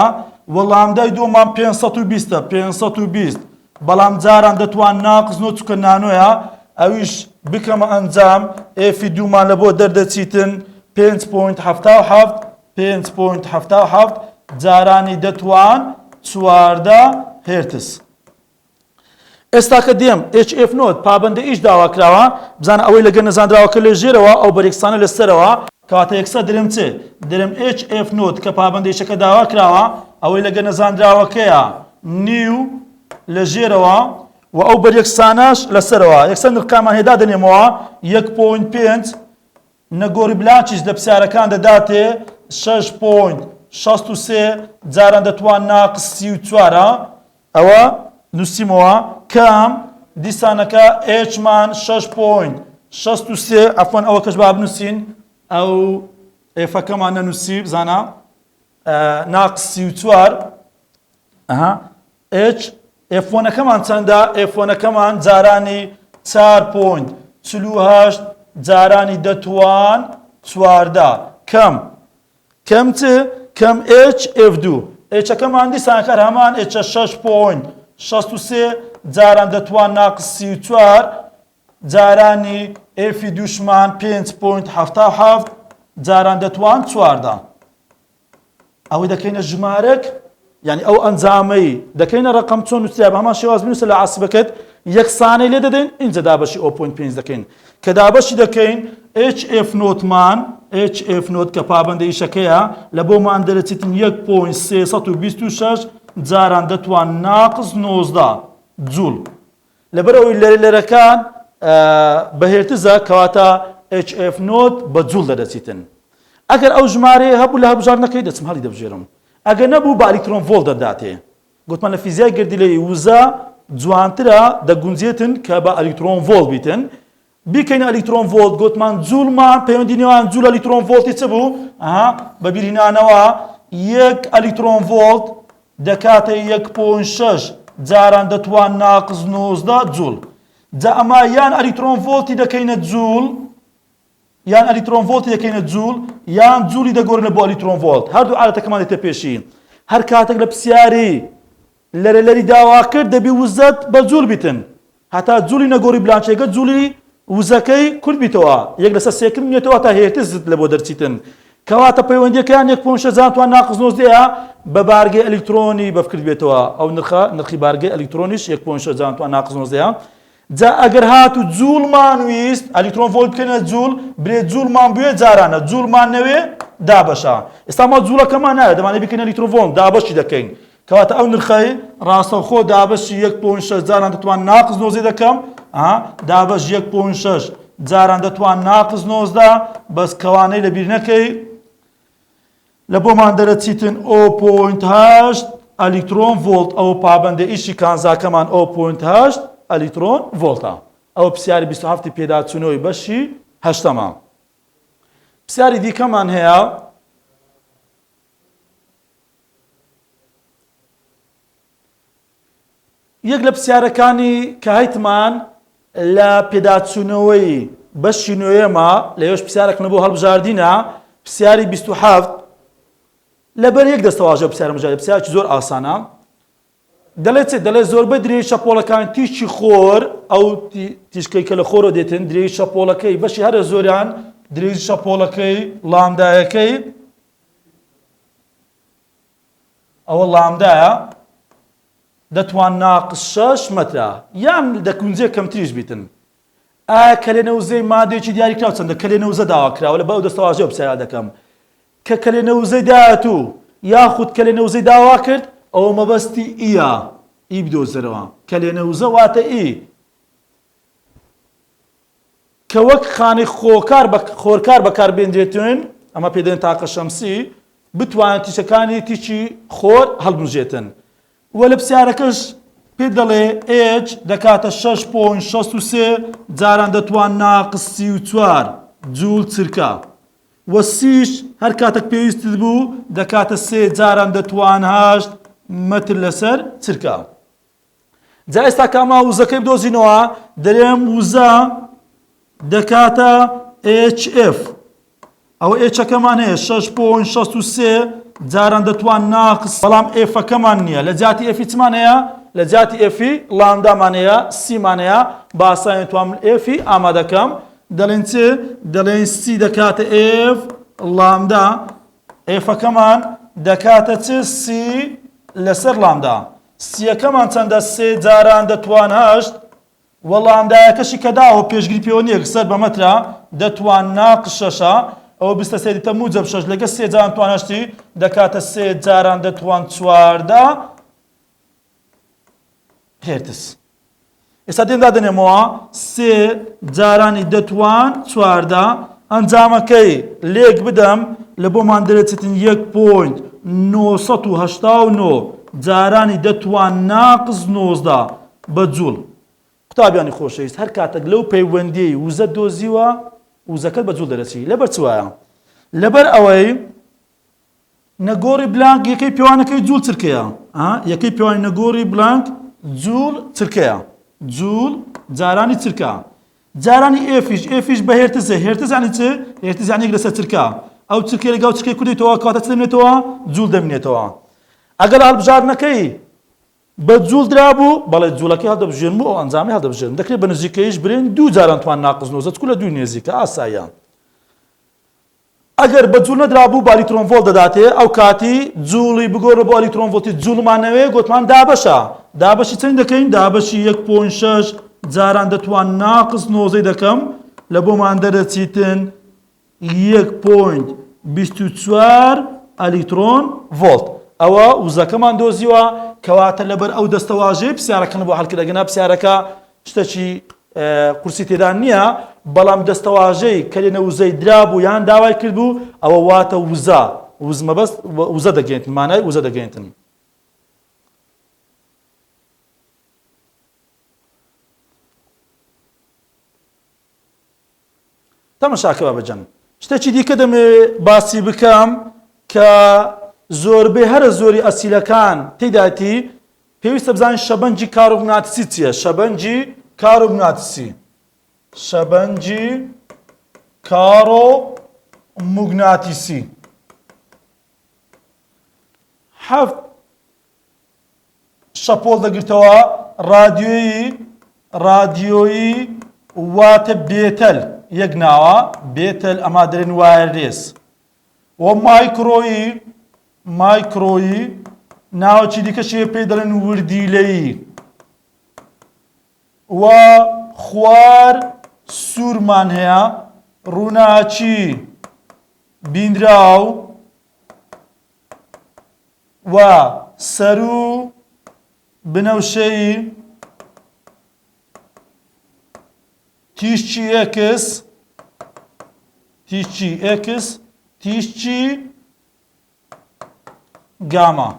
و lambda ی دووەمان 520 520. بەڵام جاران دەتوان ناقس نۆ چکە نانۆیە ئەویش بکەمە ئەنجام F ی دوومان لە بۆ دەردەچیتن پێنج point 77 پێنج point 77 جارانی دەتوان 14 هێرتز. ئێستا کە دێم HF naught پابەندە ئیش داوا کراوە بزانە ئەوەی لەگەر نەزانراوەکە لە ژێرەوە ئەو بەرێکسانە لە سەرەوە کەواتە یەکسەر درم چ درم HF naught کە پابەندە ئیشەکە داوا کراوە ئەوەی لەگەر نەزانراوەکەیە نیو لە ژێرەوە و ئەو بەریەکسانەش لە سەرەوە یەکسەر نرخەکانمان هێدا دەنێمەوە 1.5 نەگۆڕی بلانکیش لە پرسیارەکان دەداتێ شەش point 63 جاران دەتوان ناقس 34 ئەوە نووسیمەوە کەم دیسانەکە H مان شەش point 63 عەفوەن ئەوە کەش با بنووسین ئەو F ەکەمان نەنووسی بزانە ناقس 34 ئەها H F one ەکەمان چەندە؟ F one ەکەمان جارانی چار point 48 جارانی دەتوان 14 کەم کەم چ؟ کەم H F دوو H ەکەمان دیسان کەر هەمان H ە شەش point 63 جاران دەتوان ناقس 34 جارانی F ی دووشمان پێنج point 77 جاران دەتوان 14 ئەوەی دەکەینە ژمارەک یعنی ئەو ئەنجامەی دەکەینە ڕقم چۆن نووسرا بە هەمان شێواز بنووسە لە عاسبەکەت یەکسانەی لێ دەدەین ئینجا دابەشی o point پێنج دەکەین کە دابەشی دەکەین HF naught مان HF naught کە پابەندە ئیشەکەیە لە بۆمان دەرەچێتن 1.326 جاران دەتوان ناقس 19 جوڵ لەبەر ئەوەی لەرە لەرەکان بە هێرتزە کەواتە HF naught بە جوڵ دەرەچیتن. ئەگەر ئەو ژمارەیە هەبوو لە هەڵبژاردنەکەی دەچم هەڵی دەبژێرم. ئەگەر نەبوو بە ئەلیکترۆن ڤۆڵت دەداتێ. گوتمان لە فیزیای گەردیلەیی وزە جوانترە دەگونجێتن کە بە ئەلیکترۆن ڤۆڵت بیتن. بیکەینە ئەلیکترۆن ڤۆڵت گوتمان جوڵمان پەیوەندی نێوان جوول ئەلیکترۆن ڤۆڵتی چ بوو؟ ئەها بە بیرهینانەوە یەک ئەلیکترۆن ڤۆڵت دەکاتە یەک point شەش جاران دەتوان ناقس 19 جوڵ. جا ئەمە یان ئەلیکترۆن ڤۆڵتی دەکەینە جوڵ یان ئەلیکترۆن ڤۆڵتی دەکەینە جوڵ یان جوڵی دەگۆڕینە بۆ ئەلیکترۆن ڤۆڵت هەردوو عادەتەکەمان دێتە پێشی هەر کاتێک لە پرسیاری لەرە لەری داوا کرد دەبی وزەت بە جوڵ بیتن هەتا جوڵی نەگۆڕی بلانچێکە جوڵی وزەکەی کورت بیتەوە یەک لەسەر سێکم بمێتەوە تا هێرتزت لە بۆ دەرچیتن کەواتە پەیوەندیەکەیان یەک point شەش جاران توان ناقس نۆزدەیە بە بارگەی ئەلیکترۆنی بەفکرد بێتەوە ئەو نرخە نرخی بارگەی ئەلیکترۆنیش یەک point شەش جاران توان ناقس نۆزدەیە جا ئەگەر هات و جوڵمان ویست ئەلیکترۆن ڤۆڵت بکەینە جوڵ برێ جوڵمان بوێ جارانە جوڵمان نەوێ دابەشە ئێستا ما جوڵەکەمان ناوێت دەمانێت بکەینە ئەلیکترۆن ڤۆڵت دابەشی دەکەین کەواتە ئەو نرخەی ڕاستەوخۆ دابەشی یەک point شەش جاران دەتوان ناقس نۆزدە دەکەم دابەش یەک point شەش جاران دەتوان ناقس 19 بەس کەوانەی لەبیر نەکەی لە بۆمان دەرەچیتن o point هەشت ئەلیکترۆن ڤۆڵت ئەو پابەندە ئیشی کانزاکەمان o point هەشت ئەلیکترۆن ڤۆڵتە ئەوە پرسیاری 27 پێداچوونەوەی بەشی هەشتەمە پرسیاری دیکەمان هەیە یەک لە پرسیارەکانی کە هەیتمان لە پێداچوونەوەی بەشی نوێمە لەوێش پرسیارێک بۆ هەڵبژاردینە پرسیاری 27 لەبەر یەک دەستەواژە پرسیارم ژاری پرسیارێکی زۆر ئاسانە دەڵێت چ دەڵێت زۆربەی درێژی شەپۆڵەکان تیشکی خۆر ئەو تیشکەی کە لە خۆرەوە دێتن درێژی شەپۆڵەکەی بەشی هەرە زۆریان درێژی شەپۆڵەکەی ڵامدایەکەی ئەوە ڵامدایە دەتوان ناقس شەش مەترە یان دەکونجێ کەمتریش بیتن ئایا کەلێنە وزەی مادەیەکی دیاریکراو چەندە کەلێنە وزە داوا کراوە لە بە ئەو دەستەواژەوە پرسیارە دەکەم کە کەلێنە وزەی داهاتوو یاخود کەلێنە وزەی داوا کرد ئەوە مەبەستی E یە E بدۆزەرەوە کەلێنە وزە واتە E کە وەک خانەی خۆکار بە خۆرکار بەکاربێنرێتن، ئەمە پێ دەڵێن تاقە شەمسی، بتوانێت تیشەکانی تیشکی خۆر هەڵبمژێتن. وە لە پرسیارەکەش پێت دەڵێ H دەکاتە 6.63 جاران دەتوان ناقس 34 جوول چرکە. وە C ش هەر کاتەک پێویستت بوو دەکاتە سێ جاران دەتوان هەشت مەتر لەسەر چرکە. جا ئێستا کاما وزەکەی بدۆزینەوە دەرێم وزە دەکاتە HF ئەوە H ەکەمان هەیە 6.63 جاران دەتوان ناقس بەڵام F ەکەمان نییە لە جیاتی F ی چمان هەیە؟ لە جیاتی F ی ڵامدامان هەیە C مان هەیە بە ئاسانی توام F ی ئامادەکەم دەڵێن چ دەڵێن C دەکاتە F ڵامدا F ەکەمان دەکاتە چ C لەسەر ڵامدا C یەکەمان چەندە سێ جاران دەتوان هەشت وە ڵامدایەکەشی کە داوە پێشگری پێوە نییە سەر بە مەترە دەتوان ناقس شەشە ئەوە بیستە سێ دیتە موجەب شەش لەگە سێ جاران توان هەشتی دەکاتە سێ جاران دەتوان 14 هێرتز ئێستا دێم دادەنێمەوە سێ جارانی دەتوان 14 ئەنجامەکەی لێک بدەم لە بۆمان دەرەچێتن یەک point 989 جارانی دەتوان ناقس 19 بە جوڵ. قوتابیانی خۆشەویست هەر کاتەک لەو پەیوەندیەی وزەت دۆزیوە وزەکەت بە جوڵ دەرەچی لەبەر چ وایە؟ لەبەر ئەوەی نەگۆڕی بلانک یەکەی پێوانەکەی جوڵ چرکەیە یەکەی پێوانی نەگۆڕی بلانک جوڵ چرکەیە جوڵ جارانی چرکە جارانی F یش F یش بە هێرتزە هێرتز ینی چ هێرتز ینی لەسەر چرکە ئەو چرکەی لەگەڵ چرکەی کوردیتەوە کاتە چ دەمێنێتەوە جوڵ دەمێنێتەوە ئەگەر هەڵبژاردنەکەی بە جووڵ درابوو، بەڵێ جووڵەکەی هەڵدەبژێرم و ئەو ئەنجامەی هەڵدەبژێرم. دەکرێت بە نزیکەییش برێن دوو جاران توان ناقس 19 چکو لە دووی نێزیکە، ئاساییە. ئەگەر بە جووڵ نەدرابوو بە ئەلیکترۆن ڤۆڵت دەداتێ، ئەو کاتی جووڵی بگۆڕە بۆ ئەلیکترۆن ڤۆڵتی جووڵمان نەوێ گۆتمان دابەشە. دابەشی چەند دەکەین؟ دابەشی یەک point شەش جاران دە توان ناقس نۆزەی دەکەم لە بۆمان دەرەچیتن یەک point 24 ئەلیکترۆن ڤۆڵت. ئەوە وزەکەمان دۆزیوە، کەواتە لەبەر ئەو دەستەواژەیە پرسیارەکەن بۆ حەل کرد، ئەگەرنا پرسیارەکە شتەکی قورسی تێدا نییە، بەڵام دەستەواژەی کە لێنە وزەی درابوو یان داوای کردبوو ئەوە واتە وزە، وز مەبەست وزە دەگەێنتن، مانای وزە دەگەێنتن. تەمەشاکە بابە جان شتێکی دیکە دەمەوێ باسی بکەم کە زۆربەی هەرە زۆری ئەسیلەکان تێداتی پێویستە بزانین شەبەنجی کارۆمگناتیسی چییە شەبەنجی کارۆمگناتیسی شەبەنجی کارۆموگناتیسی حەفت شەپۆڵ دەگرتەوە، ڕادیۆیی، ڕادیۆیی واتە بێتەل، یەک ناوە، بێتەل ئەما دەرێن wireless. و مایکرۆیی، مایکرۆیی ناوەکی دیکەشی هەیە پێی دەڵێن وردیلەیی. و خوار سوورمان هەیە، ڕووناکی بینراو. و سەروو بنەوشەیی تیشکی ئێکس تیشکی ئێکس تیشکی گاما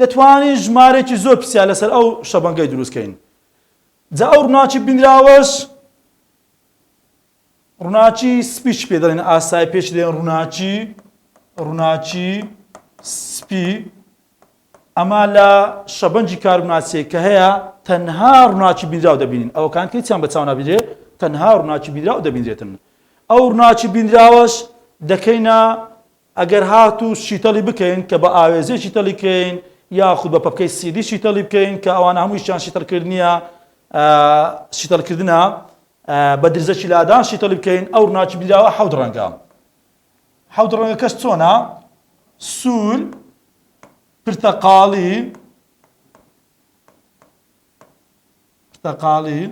دەتوانین ژمارێکی زۆر پرسیار لەسەر ئەو شەبەنگەی دروستکەین جا ئەو ڕووناکی بینراوەش ڕووناکی سپی چ پێ دەڵێن ئاسای پێش دێن ڕووناکی ڕووناکی سپی ئەمە لە شەبەنجی کاربناسیە کە هەیە تەنها ڕووناکی بینراو دەبینین ئەوەکان کەیچیان بە چاو نابینرێ تەنها ڕووناکی بینراو دەبینرێتن ئەو ڕووناکی بینراوەش دەکەینە ئەگەر هاتوو شیتەڵی بکەین کە بە ئاوێزەی شیتەڵی کەین یاخود بە پەپکەی سیدی شیتەڵی بکەین کە ئەوانە هەموویشیان شیتەڵکردنیە شیتەڵکردنە بە درزەکی لادان شیتەڵی بکەین ئەو ڕووناکی بینراوە حەوت ڕەنگە حەوت ڕەنگەکەش چۆنە سوور پرتەقاڵی پرتەقاڵی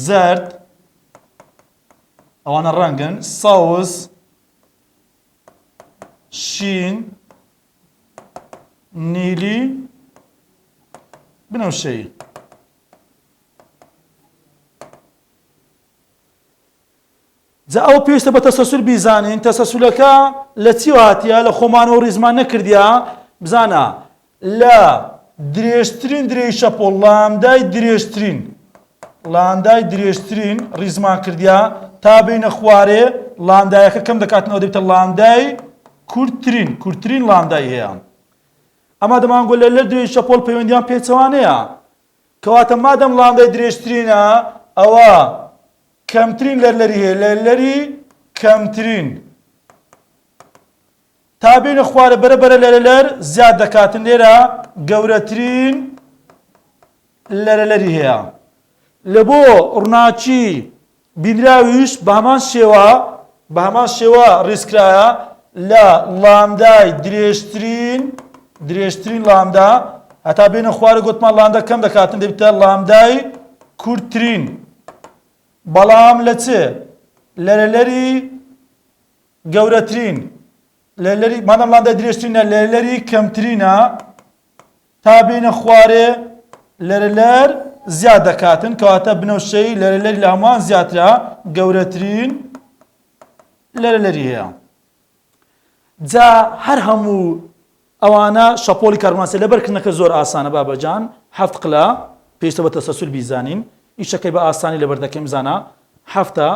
زەرد ئەوانە ڕەنگن سەوز شین نیلی بنەوشەیی جا ئەوە پێویستە بە تەسەسول بیزانین تەسەسولەکە لە چیوە هاتیە لە خۆمانەوە ڕیزمان نەکردیا بزانە لە درێژترین درێی شەپۆڵ لاندای درێژترین لاندای درێژترین ڕیزمان کردیا تا بینە خوارێ لاندایەکە کەم دەکاتنەوە دەبێتە لاندای کورتترین کورتترین لاندای هەیە ئەمە دەمانگۆ لە لە درێژ شەپۆڵ پەیوەندیان پێچەوانەیە کەواتە مادەم لاندای درێژترینە ئەوە کەمترین لەرلەری هەیە لەرلەری کەمترین. تا بێینە خوارێ بەرە بەرە لەرەلەر زیاد دەکاتن لێرە گەورەترین لەرەلەری هەیە. لە بۆ ڕووناکی بینراویش بە هەمان شێوە بە هەمان شێوە ڕیزکرایە لە ڵامدای درێژترین درێژترین ڵامدا هەتا بێنە خوارە گوتمان ڵامدا کەم دەکاتن دەبێتە ڵامدای کورتترین بەڵام لە چ لەرەلەری گەورەترین لەلەری مادام ڵامدای درێژترینە لەلەری کەمترینە تا بێینە خوارێ لەرەلەر زیاد دەکاتن کەواتە بنەوشەی لەرەلەری لە هەمووان زیاترە گەورەترین لەرەلەری هەیە جا هەر هەموو ئەوانە شەپۆلی کارماسە لەبەرکردنەکە زۆر ئاسانە بابەجان هەفت قلە پێویستە بە تەسەسول بیزانین ئیشەکەی بە ئاسانی لەبەر دەکەین بزانە هەفتە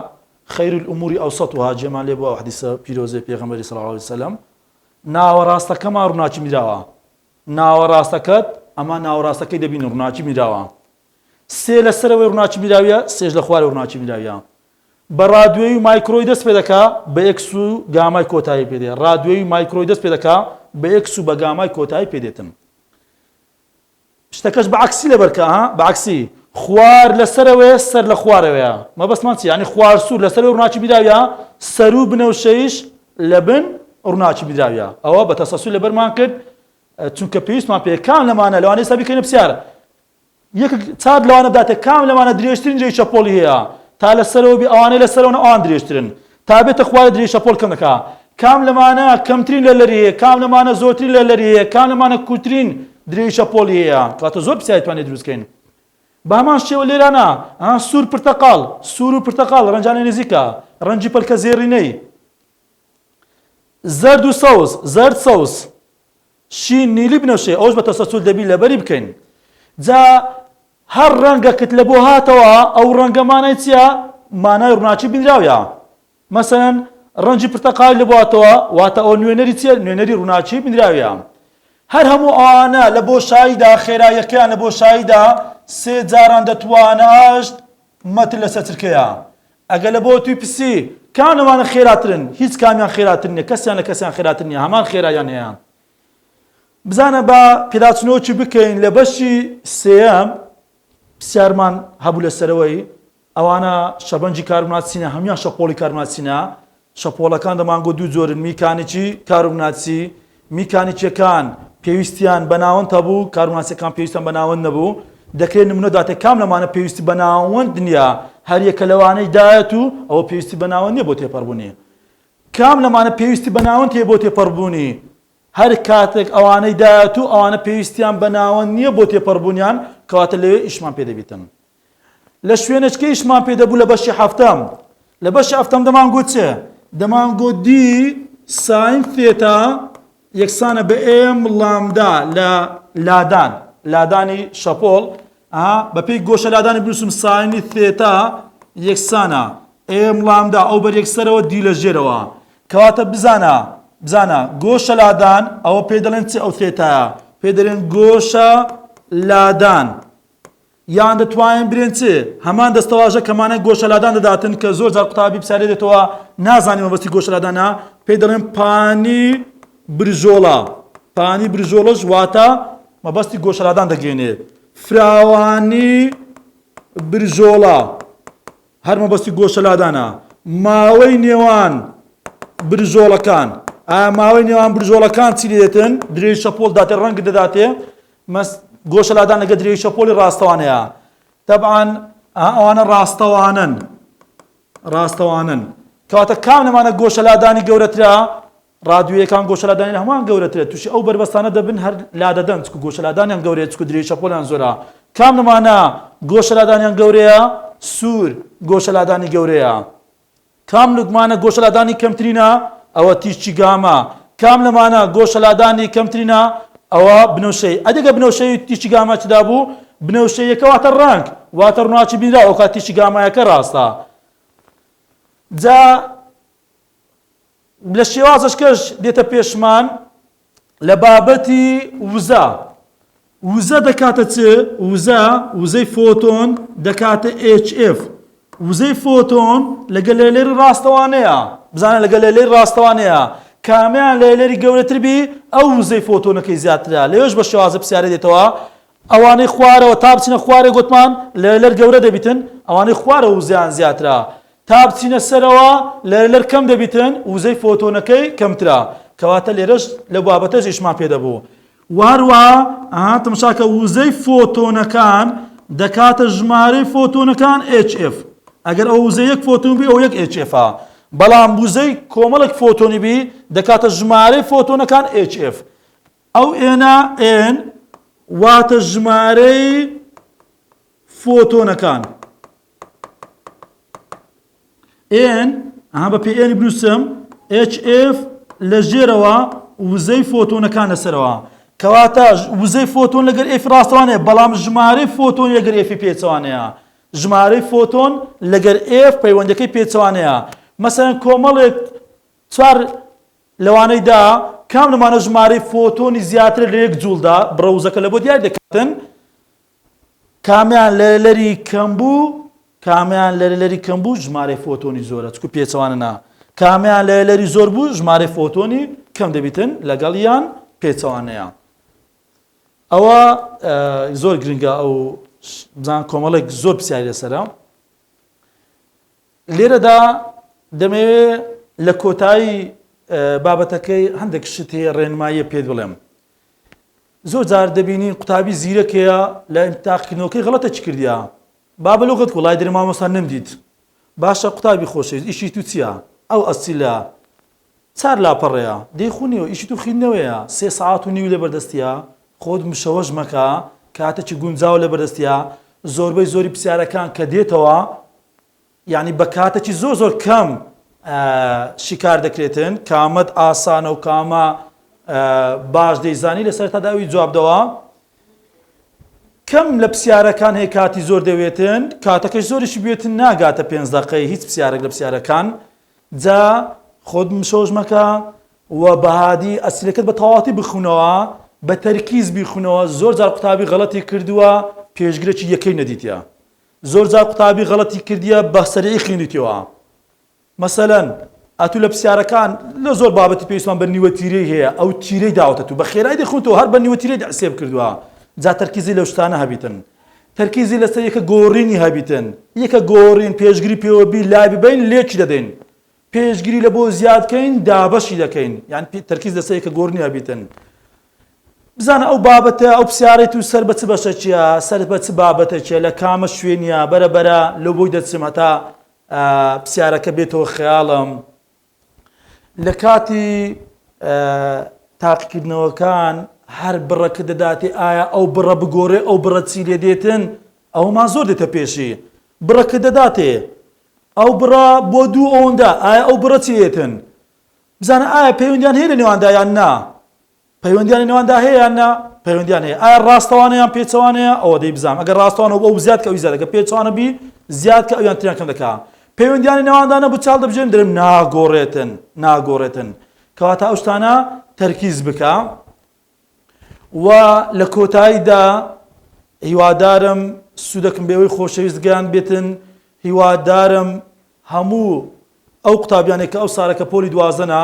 خیر الامور اوسطها جێمان لێ بوو ئەو حەدیسە پیرۆزەی پێغەمبەری صلی الله علیه وسلم ناوەڕاستەکەمان ڕووناکی میراوە ناوەڕاستەکەت ئەمە ناوەڕاستەکەی دەبینی ڕووناکی میراوە سێ لە سەرەوەی ڕووناکی میراویە سێش لە خوارەوەی ڕووناکی میراویە بە ڕادوێی و مایکرۆی دەست پێ دەکا بە ئێکس و گامای کۆتایی پێ دێ ڕادوێی و مایکرۆی دەست پێ دەکا بە ئێکس و بە گامای کۆتایی پێ دێتن شتەکەش بە عەکسی لەبەر کە ها بە عەکسی خوار لە سەرەوەیە سەر لە خوارەوەیە مەبەستمان چی یعنی خوار سوور لە سەرەوەی ڕووناکی بیراویە سەروو بنەوشەیش لە بن ڕووناکی بیراویە ئەوە بە تەسەسول لەبەرمان کرد چونکە پێویستمان پێ کام لەمانە لەوانەیە ئێستا بیکەینە پرسیار یەک چات لەوانە بداتێ کام لەمانە درێژترین جێی شەپۆڵی هەیە تا لە سەرەوە بێ ئەوانەی لە سەرەوەن ئەوان درێژترن تا بێتە خوارێ درێژی شەپۆل کەم دەکا کام لەمانە کەمترین لە لەری هەیە کام لەمانە زۆرترین لە لەری هەیە کام لەمانە کورترین درێژی شەپۆلی هەیە کەواتە زۆر پرسیاری توانێت دروست کەین بە هەمان شێوە لێرانە ها سوور پرتەقاڵ سوور و پرتەقاڵ ڕەنجانە نزیکە ڕەنجی پەلکە زێڕینەی زەرد و سەوز زەرد سەوز شین نیلی بنەوشێ ئەوش بە تەسەسول دەبی لەبەری بکەین جا هەر ڕەنگەکت لە بۆ هاتەوە ئەو ڕەنگە مانای چییە؟ مانای ڕووناکی بینراویە مەسەلەن ڕەنگی پرتەقاڵی لە بۆ هاتەوە واتە ئەوە نوێنەری چییە؟ نوێنەری ڕووناکی بینراویە هەر هەموو ئەوانە لە بۆشاییدا خێراییەکەیان لە بۆشاییدا سێ جاران دەتوانە مەتر لەسەر چرکەیە ئەگەر لە بۆ توی پسی کام لەوانە خێراترن هیچ کامیان خێراتر نیە کەسیان لە کەسیان خێراتر نیە هەمان خێرایان هەیە بزانە با پێداچنەوەکی بکەین لە بەشی سێیەم پرسیارمان هەبوو لە سەرەوەی ئەوانە شەبەنجی کاربناسینە هەموان شەپۆڵی کاربناسینە شەپۆڵەکان دەمانگۆ دوو جۆرن میکانیکی کاربناسی میکانیکیەکان پێویستیان بە ناوەند هەبوو کاربناسیەکان پێویستیان بە ناوەند نەبوو دەکرێت نمونە داتێ کام لەمانە پێویستی بە ناوەند نییە هەریەکە لەوانەی دایەت و ئەوە پێویستی بە ناوەند نییە بۆ تێپەڕبوونی کام لەمانە پێویستی بە ناوەند هەیە بۆ تێپەڕبوونی؟ هەر کاتێک ئەوانەی داهاتوو ئەوانە پێویستیان بە ناوەند نییە بۆ تێپەڕبوونیان، کەواتە لەوێ ئیشمان پێ دەبیتن. لە شوێنێچکە ئیشمان پێ دەبوو لە بەشی حەفتەم. لە بەشی حەفتەم دەمانگوت چ؟ دەمانگوت D sine theta یەکسانە بە m lambda لە لادان، لادانی شەپۆڵ، ئا بەپێی گۆشە لادانی بنووسم sine ی theta یەکسانە m lambda ئەو بەر یەکسەرەوە D لە ژێرەوە کەواتە بزانە بزانە گۆشە لادان ئەوە پێ دەڵێن چ ئەو theta یە پێ دەڵێن گۆشە لادان یان دەتوانین برێن چ هەمان دەستەواژە کەمانە گۆشە لادان دەداتن کە زۆر جار قوتابی پرسیارێ دێتەوە نازانی مەبەستی گۆشە لادانە پێی دەڵێن پانی برژۆڵە پانی برژۆڵەش واتە مەبەستی گۆشەلادان دەگەێنێت فراوانی برژۆڵە هەر مەبەستی گۆشەلادانە ماوەی نێوان برژۆڵەکان ئایا ماوەی نێوان برژۆڵەکان چی لێتن درێژ شەپۆل داتێ ڕەنگ دەداتێ مەس گۆشەلادان لەگە درێژ شەپۆلی ڕاستەوانەیە تەبعەن ئەوانە ڕاستەوانن ڕاستەوانن کەواتە کام لەمانە گۆشەلادانی گەورەترە ڕادیۆیەکان گۆشەلادانی لە هەمووان گەورەترە تووشی ئەو بەربەستانە دەبن هەر لادەدەن چکو گۆشەلادانیان گەورەیە چکو درێژی شەپۆلیان زۆرە کام لەمانە گۆشەلادانیان گەورەیە سوور گۆشەلادانی گەورەیە کام لەمانە گۆشەلادانی کەمترینە ئەوە تیشکی گاما کام لەمانە گۆشەلادانی کەمترینە ئەوە بنەوشەی ئەدەگە بنەوشەی تیشکی گاما چدا بوو بنەوشەیەکە واتە ڕەنگ واتە ڕووناکی بینرا ئەو کات تیشکی گامایەکە ڕاستە جا لە شێوازەشکەش دێتە پێشمان لە بابەتی وزە وزە دەکاتە چ وزە وزەی فۆتۆن دەکاتە HF وزەی فۆتۆن لەگەل لەلەری ڕاستەوانەیە بزانە لەگەل لەلەری ڕاستەوانەیە. کامیان لە لەری گەورەتر بی ئەو وزەی فۆتۆنەکەی زیاترە لەوێش بە شێوازە پرسیارە دێتەوە ئەوانەی خوارەوە تا بچینە خوارێ گوتمان لە لەر گەورە دەبیتن ئەوانەی خوارەوە وزەیان زیاترە تا بچینە سەرەوە لە لەر کەم دەبیتن وزەی فۆتۆنەکەی کەمترە کەواتە لێرەش لە بابەتەش ئیشمان پێ دەبوو وە هەروەها ئەها تەماشاکە وزەی فۆتۆنەکان دەکاتە ژمارەی فۆتۆنەکان HF ئەگەر ئەو وزەی یەک فۆتۆن بی ئەو یەک HF ە بەڵام وزەی کۆمەڵێک فۆتۆنی بی دەکاتە ژمارەی فۆتۆنەکان HF ئەو N ە N واتە ژمارەی فۆتۆنەکان N ئەها بە پێ N بنووسم HF لە ژێرەوە وزەی فۆتۆنەکان لەسەرەوە کەواتە وزەی فۆتۆن لەگەر F ڕاستەوانەیە بەڵام ژمارەی فۆتۆن لەگەر F ی پێچەوانەیە ژمارەی فۆتۆن لەگەر F پەیوەندەکەی پێچەوانەیە مەسەلەن کۆمەڵێک چوار لەوانەی دا کام لەمانە ژمارەی فۆتۆنی زیاترە لە یەک جوڵدا بڕە وزەکە لە بۆ دیاری دەکاتن کامیان لەرەلەری کەم بوو کامیان لەرەلەری کەم بوو ژمارەی فۆتۆنی زۆرە چکو پێچەوانە نا کامیان لەرەلەری زۆر بوو ژمارەی فۆتۆنی کەم دەبیتن لەگەڵیان پێچەوانەیە ئەوە زۆر گرنگە ئەو بزان کۆمەڵێک زۆر پرسیاری لەسەرە لێرەدا دەمەوێ لە کۆتایی بابەتەکەی هەندێک شت هەیە ڕێنماییە پێت بڵێم زۆر جار دەبینین قوتابی زیرەک هەیە لە تاقیکردنەوەکەی غەڵەتێکی کردیە با بە لغت وڵای دەرێ مامۆستا نەمدیت باشە قوتابی خۆشەویست ئیشی تو چییە ئەو ئەسیلە چار لاپەڕەیە دەیخونیەوە ئیشی تو خیندنەوەیە سێ سەعات و نیو لەبەردەستیە خۆت مشەوەش مەکە کاتێکی گونجاو لەبەردەستیە زۆربەی زۆری پرسیارەکان کە دێتەوە یانی بە کاتەکی زۆر زۆر کەم شیکار دەکرێتن کامەت ئاسانە و کامە باش دەیزانی لە سەرەتادا ئەوی جواب دەوە کەم لە پرسیارەکان هەیە کاتی زۆر دەوێتن کاتەکەش زۆریشی بێتن ناگاتە پێنج دەقەی هیچ پرسیارێک لە پرسیارەکان جا خۆت مشۆش مەکە و بەهادی ئەسلەکەت بە تەواتی بخونەوە بە تەرکیز بیخونەوە زۆر جار قوتابی غەڵەتی کردووە پێشگرێکی یەکەی نەدیتە زۆر جار قوتابی غەڵەتی کردیە بە سەریعی خوێندیتەوە مەسەلەن ئەتوو لە پرسیارەکان لە زۆر بابەتی پێویستمان بە نیوە تیرەی هەیە ئەو تیرەی داوەتە تو بە خێرای دەخوێنتەوە هەر بە نیوە تیرەی حسێب کردووە جا تەرکیزی لەو شتانە هەبیتن تەرکیزی لەسەر یەکە گۆڕینی هەبیتن یەکە گۆڕین پێشگری پێوە بی لای ببین لێکی دەدەین پێشگری لە بۆ زیاد کەین دابەشی دەکەین یان تەرکیز لەسەر یەکە گۆڕینی هەبیتن بزانە ئەو بابەتە ئەو پرسیارەی تو سەر بە چ بەشەکیە سەر بە چ بابەتەکیە لە کامە شوێنیە بەرە بەرە لۆ بۆی دەچم هەتا پرسیارەکە بێتەوە خەیاڵم لە کاتی تاقیکردنەوەکان هەر بڕەکە دەداتێ ئایا ئەو بڕە بگۆڕێ ئەو بڕە چی لێ دێتن ئەومان زۆر دێتە پێشی بڕەکە دەداتێ ئەو بڕە بۆ دوو ئەوەندە ئایا ئەو بڕە چی دێتن بزانە ئایا پەیوەندیان هەیە لە نێواندا یان نا پەیوەندیان لە نێواندا هەیە یان نا؟ پەیوەندیان هەیە. ئایا ڕاستەوانە یان پێچەوانەیە؟ ئەوە دەی بزانم. ئەگەر ڕاستەوانە بوو ئەو زیاد کە ئەوی زیاد، ئەگەر پێچەوانە بی زیاد کە ئەویان تریان کەم دەکا. پەیوەندیان لە نێواندا نەبوو چاڵ دەبژێرم دەرێم ناگۆڕێتن، ناگۆڕێتن. کەواتە ئەو شتانە تەرکیز بکە. و لە کۆتاییدا هیوادارم سوودەکم بە ئێوەی خۆشەویست گەیاند بێتن. هیوادارم هەموو ئەو قوتابیانەی کە ئەو ساڵە کە پۆلی دوازدەنە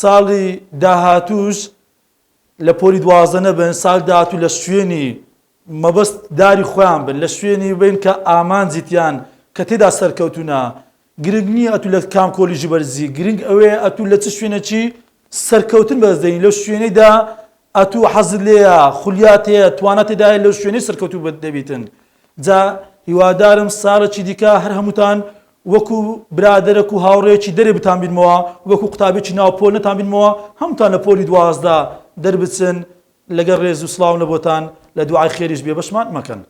ساڵی داهاتووش لە پۆلی 12 نەبن ساڵ داهاتوو لە شوێنی مەبەست داری خۆیان بن لە شوێنی بن کە ئامانجیتیان کە تێدا سەرکەوتونە گرنگ نییە ئەتو لە کام کۆلیژی بەرزی گرنگ ئەوەیە ئەتو لە چ شوێنێکی سەرکەوتن بەدەست دێنی لەو شوێنەیدا ئەتوو حەزت لێیە خولیات هەیە توانات تێدایە لەو شوێنەی سەرکەوتوو دەبیتن جا هیوادارم ساڵێکی دیکە هەر هەمووتان وەکو برادەرەک و هاوڕێیەکی دەرێ بتان بینمەوە وەکو قوتابیەکی ناو پۆل نەتان بینمەوە هەمووتان لە پۆلی 12 دەربچن لەگەڵ ڕێز و سڵاوم لە بۆتان لە دوعای خێریش بێبەشمان مەکەن.